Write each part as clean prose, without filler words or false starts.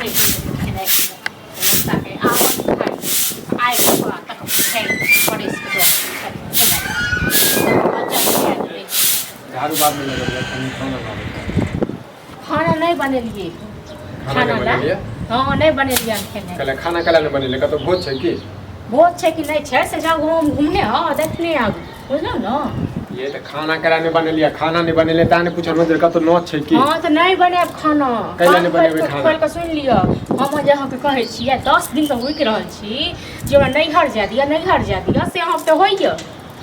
नहि बनेलियै खेनाइ पिनाइ। मनसाके आबत खाइ आबि कऽ तखन खाइ परसि कऽ दऽ देबै खेनाइ बच्चा खा लेबै। झाड़ू बाद में लगेबै, कनि खाना बनाबै। खाना नहि बनेलियै। खाना खाना नहि ला बनेलियै? हँ, नहि बनेलियै हन खेनाइ। कहले खाना कला नहि बनेलियै, कतौ भोज छै की? भोज छै कि नहि छै से जाउ हम घूमने हँ देखने आबू, बुझलहुँ ने? ये तऽ खाना कला नहि बनेलियै, खाना नहि बनेलियै ता नहि पूछल जे कतौ नोत छै की। हँ तऽ नहि बनायब खाना। कैला नहि कान बनेबै खोलि खाना? खोलि कऽ सुनि लिअ, हम जे अहाँके कहै छियै 10 दिनसँ रुकि रहल छी जे हमरा नैहर जाय दिअ, नैहर जाय दिअ, से अहाँ तऽ होइए।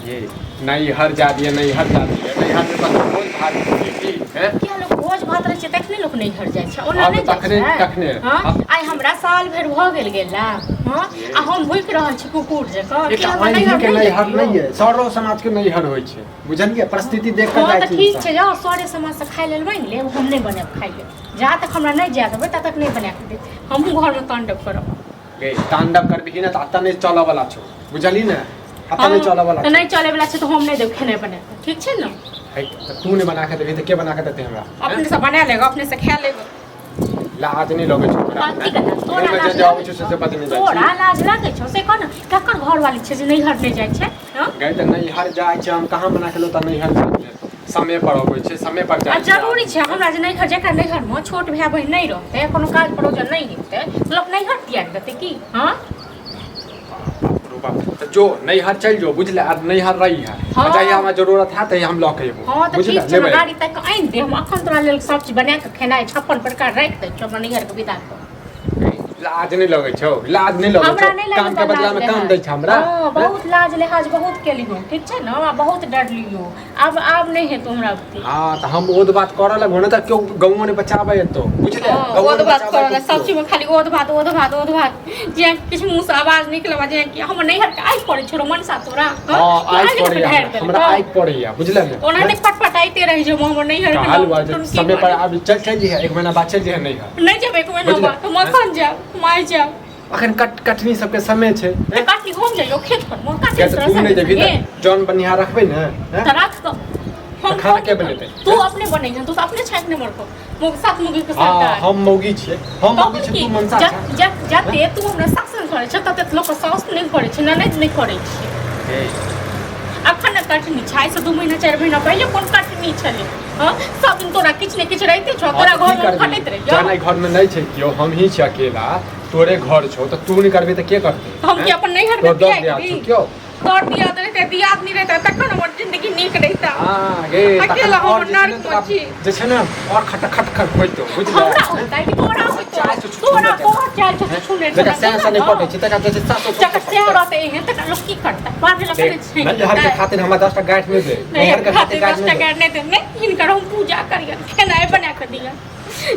ये नैहर जा दिए, नैहर जा दिए, नैहर में कतौ भोज भात होइ की हैं? किया लोक भोज भात रहै छै तखने लोक नैहर जाइ छै, ओना हँ, नहि तऽ जाइ तखने छै। तखने हँ हँ। आइ हमरा साल भरि भऽ गेल गेला, हँ, आ हम भुकि रहल छी कुकुर जकाँ कि एकटा हमरा अहीं नैहर के नहि नैहर जइयौ। नहीं है, सौरो समाज के नैहर होइ छै, बुझलियै? परिस्थिति देख कऽ हँ जाइ तऽ छै ठीक इंसान। छै, जाउ सरे समाजसँ खाइ लेल माँगि लेब, हम नहि बनायब खाइ लेल। जा तक हमरा नहि जाय देबै ता तक नहि बना कऽ देब, हमहूँ घरमे तांडव करब। गे तांडव करबिही ने तऽ अतऽ नहि चलऽ वाला छौ, बुझलही ने? अतऽ नहि चलऽ वाला। तऽ नहि चलै वाला छै तऽ हम नहि देब खेनाइ बना कऽ, ठीक छै ने? है, तऽ तू नहि बना के देबही तऽ के बना के देतै हमरा? अपने से बना लेगा, अपने से खा लेगा। लाज नहि लगै छौ तोरा? कथी के लाज? तोरा मुँहमे जे लाज जे अबै लागै छौ से छौ? से बजने जाइ तोरा छी। लाज लागै छौ से कह ने, ककर घरवाली छै जे नैहर नहि जाइ छै? हँ गै, तऽ नैहर जाइ छै, हम कहाँ मना केलहुँ? तऽ नैहर जाइ छै, समय पर अबै छै, समय पर आ जाइ छै। जरूरी छै हमरा जे नैहर, जकरा नैहरमे छोट भाय बहिन नहि रहतै, कोनो काज परोजन नहि हेतै, तऽ लोक नैहर त्यागि देतै की? हँ बाप रो बाप, तऽ जो नैहर चलि जो, बुझले? आ नैहर रही है। हँ। आ जहिया हमरा जरूरत है तहिया हम लऽ के एबो। हँ तऽ बुझले? ठीक छै, लेबै। गाड़ी तक आनि दे, हम अखन तोरा लेल सब चीज बना कऽ खेनाइ 56 प्रकार राखि दै छियौ, हमरा नैहरके विदा कर। लाज नहि लगै छौ? लाज नहि लगै हमरा छौ? नहि लगै। काम के बदला में काम दै छै हमरा? हँ, बहुत लाज लिहाज बहुत केलियो, ठीक छै ने? आ बहुत डरलियो, आब आब नहि हेतौ हमरा बुते। हँ तऽ हम ओद बात करऽ लगबो ने तऽ केओ गाँवो नहि बचाबै एतौ, बुझले? हँ, गाँवो ओद नहि बात बचाबै करऽ एतौ। सब चीज में खाली ओद भात, ओद भात, ओद भात, जे किछु मुँह से आवाज निकलब जे कि हमर नैहर के आगि पड़ै छौ मनसा तोरा? हँ, आगि पड़ैया हमरा, हमरा आगि पड़ैया, बुझले ने? ओना नहि पटपटाइते रहै छै हमर नैहर के कहल लोक, हुआ जे टुनकी समय पर बने। आबि चल चल जइहे, एक महीना बाद चलि जइहे नैहर। नहि जेबै एक महीना बुझले? बाद, हम अखन जायब, हम आइ जायब। अखन कट कटनी सबके समय छै। तऽ काटनी हम जइयो खेत पर मोर काटे? किया तऽ तू नहि जेबही तऽ जौन बनिहार रखबै ने हैं? तऽ राख कऽ हम तऽ खाना के कथी बनेतै? तू अपने बनैहन, तू तऽ अपने छाँकने मरको मुग सात मुगी के हँ साथ। हम मौगी छियै, हम मौगी छियै, तू मनसा जत छै। जत जते तू हमरा शासन करै छ तते लोक के साउस नहि करै छै, ननैद नहि करै छै। अखन ने कटनी छै, आइसँ 2 महीना 4 महीना पहिले कोन कटनी छलै? हँ, सब दिन तोरा किछु ने किछु रहिते छौ, तोरा हँ, तऽ की घर मे करबही? खटैत रहियौ। जहन एहि घरमे नहि छै केओ, हमही छी अकेला, तोरे घर छौ, तऽ तू नहि करबही तऽ के करतै? हम की हैं? अपन नैहर मे तोर दस त्यागि दियाद दी? छौ केओ? तोर दियाद रहितै, दियादनी रहितै तखन हमर जिंदगी नीक रहितै। हाँ गे, तखन अकेला और हम जे छै ने नर्क मे तोरा छी। जे छै ने और खट खट खट होइतौ, बुझले? हमरा होतै कि तोरा होइतौ? चाय से छुछुने तोरा छै। तोहर चाल छै छुछुने। जकरा सैं से नहि पटै छै तकरा जे छै सासो जकर सेह रहतै एहन तकरा लोक की करतै? बाजै लए देख, छै। नैहर के खातिर हमरा 10 टा गाँठ नहि दे, नैहर के खातिर गाँठ 10 नहि टका दे। नहि दे, नहि हिनकर हम पूजा करियन, खेनाइ बना कऽ दिअ।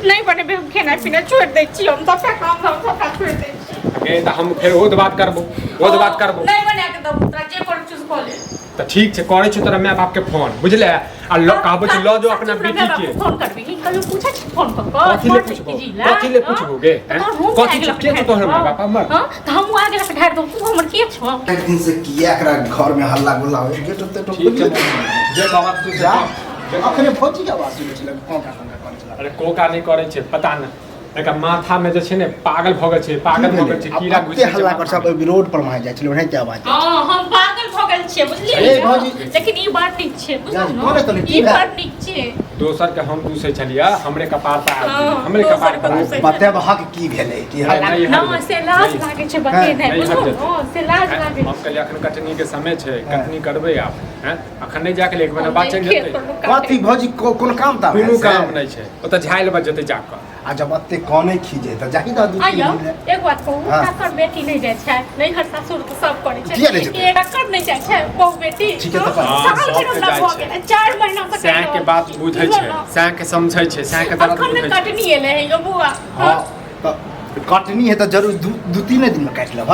नहि बनेबै हम खेनाइ पिनाइ, छोड़ि दै छी हम सबटा काम, हम सबटा छोड़ि दै छी। गे तऽ हम फेर ओत बात करबो, ओत बात करबो। नहि बना कऽ देबो तोरा, जे करू चूज कऽ ले। तऽ ठीक छै, करै छी तोरा माय बाप के फोन, बुझले? आ ल कहबो छै लऽ जो अपना बेटी के। फोन करबी? कहियो पूछै छी फोन कऽ कऽ? कथी ले पूछबो? कथी ले पूछबो गे? हैं? कथी छै? के छौ तोहर माय बाप हमर? हँ तऽ हमहूँ आगे लऽ कऽ ढारि दौ, तू हमर के छौ? एक दिन से किया एकरा घर में हल्ला गुल्ला होइ गेट ओते तो ठीक खुलि छै, जे कहबा तू जा। जा। अखने भौजी के आवाज सुनै छलै, कोका कोका करै छलै। अरे कोका नहि करै छै, पता नहि एकर माथा में जे छै ने पागल भऽ गेल छै, पागल भऽ गेल छै, कीड़ा घुसि एते गेल छै हल्ला कर माथा सब मे। रोड पर वहाँ जाइ छलै, ओनाहिते आवाज जाइ। हँ, हम पागल भऽ गेल छियै, बुझलियै ए, ने? भौजी। लेकिन ई बड़ नीक छै, बुझलहुँ जान, कोने तने ने? की ई भेल? बड़ नीक छै। दोसर के हम दूसै छलियै, हमरे कपार पर आबि गेलै, हँ, हमरे कपार दोसर पर के आबि दूसै। गेलै। बतेबहक की भेलै कि हल्ला? नहि, न हट से लाज जेतै। लागै छै बतेनाइ, नहि, हट बुझलहुँ जेतै। ने? से लाज लागै हम छै। कहलियै अखन कटनी के समय छै, कटनी करबै आब हैं, अखन नहि जाके एक महीना बाद चलि खेत जेतै। पर लोक काटै। कथी भौजी, कोनो काम ताम कोनो है से? काम नहि छै, ओतऽ झाइल बजेतै जाकऽ। आ जब एते कने खीजे तऽ जाही दऽ दू तीन आइयो दिन लए। एक बात कहू? हाँ। ककर बेटी नहि जाइ छै नैहर? सासुर तऽ सब करै छै। किया नहि जेतै? ए, ककर नहि जाइ छै बहु बेटी? ठीके तऽ हाँ? हाँ, साल भरि सबके हमरा जाइ भऽ छै। गेल 4 महीना से सएह के बात बुझै छै, सएह के समझै छै, सएह के दर्द अखन बुझै छै। कटनी एलै है यौ बुआ। हाँ तऽ कटनी है तऽ जरूर दू तीने दिनमे काटि लेब।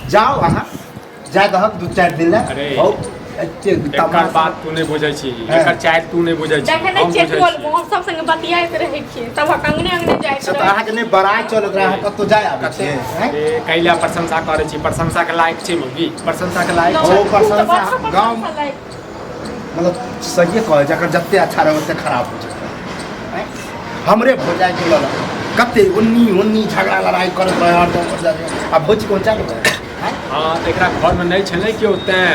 जाउ अहाँ, जाय दहक 2-4 दिन लए। अरे, हौ, एते एकर तमाशा। बात तू नहि बुझै छी। हाँ। एकर चालि तू नहि बुझै छी, देखे नहि हम छियै बुझै टोल छी। मे हम सब संगे बतियाइत रहै छियै, सबक अंगने अंगने जाइत से तऽ रहै। अहाँके नहि बड़ाइ चलत रहै, अहाँ कतहु जाय आबै छियै? आँय? ए, कैला प्रशंसा करै छी? प्रशंसा के लायक छै मौगी, प्रशंसा के लायक नहि, छै। ओ तू तऽ प्रशंसा बड़का गाँव- प्रशंसा लायक। मतलब सहिए कहै, जकर जते अच्छा रहै ओते खराब हो जेतै। आँय? हमरे भौजाइ के लऽ लऽ कते ओन्नी ओन्नी झगड़ा लड़ाइ करैत रहै हरदम आ भौजी पहुँचा देबै आँय? हँ तऽ एकरा घरमे नहि छलै केओ तैँ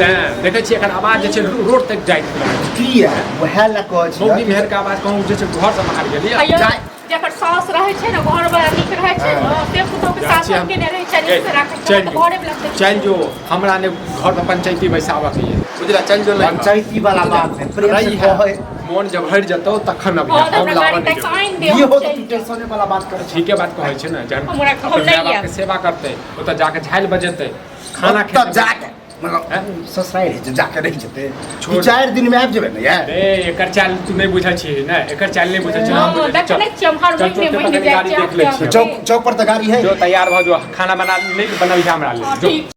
तैँ देखै छियै एकर आवाज जे छै रोड तक जाइत रहै छै। किया वएह लए कहै मौगी छियै मेहर के आवाज कहूँ जे छै घरसँ बाहर गेलियै अय्यो, जाय। जकर सास रहै छै ने घर वाला नीक रहै छै ने से पुतोह के जाइ छियै शासन हम। केने रहै छै नीक से राखै छै चलि तऽ घरे वाला से चलि जो हमरा ने घरमे पंचायती बैसाबऽ के ये बुझला चलि जो नहीं पंचायती वाला बात है प्रेम से रही है कहै मोन जब हटि जतौ तखन अभी हँ, तऽ हम हमरा लाबऽ गाड़ी नहि तक जेबै। आनि दे ये हम हो तऽ चलि तू टेंशने वाला बात करै छी ठीके बात कहै छै ने जहन हमरा हम अपन नहि माय बापके आयब। सेवा करतै ओतऽ जाके झालि बजेतै खाना ओतऽ खेतै जाके मतलब हैं? ससुरारि होइ छै जाके रहि जेतै छोड़। दू चारि दिन मे आबि जेबै ने यार रे एकर चाल तू नहि बुझै छिही ने एकर चाल नहि बुझै छिही हँ, हम बुझै छिही। देखै नहि छियै, हम हर चल, महीने चल, महीने चल, जाइ गाड़ी छियै, देख लै आब छियै। चौक चौक पर तऽ गाड़ी है जो तैयार भऽ जो खाना बना नहि बनबही हमरा हँ, लेल जो ठीक।